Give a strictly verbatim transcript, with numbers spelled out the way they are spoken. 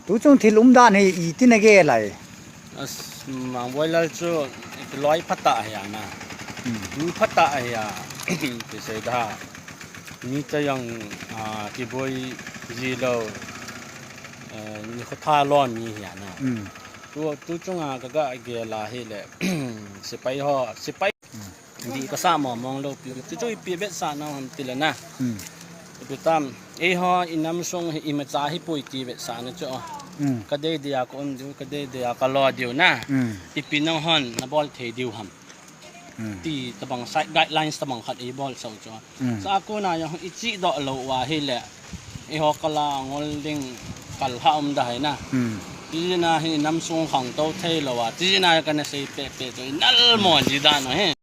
Tu chung thil umdan hi iti nagel ai? As, Mangboi Lal chu loi phatah hi ana. Hmm. Tu phatah hi a. Ti sei da. Ni cha yang, ah, kiboi ji lo. Eh, ni khotha lo mi hi ana. Hmm. Tu, tu chunga ka ga gel a hile. Sepai ho, sepai. Hmm. Di ka sa mo mong lo pi. Chu chu ipi vetsahna ham ti le na. Hmm. Ipi tam. Eiho inam sung hi imacha hi pui ti vetsahna chu. Hmm. Ka dei dia ka um diu, ka dei dia ka lo diu na. Hmm. Ipi nang hon na bol thei diu ham. Hmm. Ti tabang side guidelines tabang khat i bol sau chu. Hmm. Sa ko na yang i chi do lo wa hi le. Eiho kala ngol ding kal ha um da hai na. Hmm. Ti na hi nam sung khang to thei lo wa. Ti na ka na sei pe pe chu i nal mo ji da no he.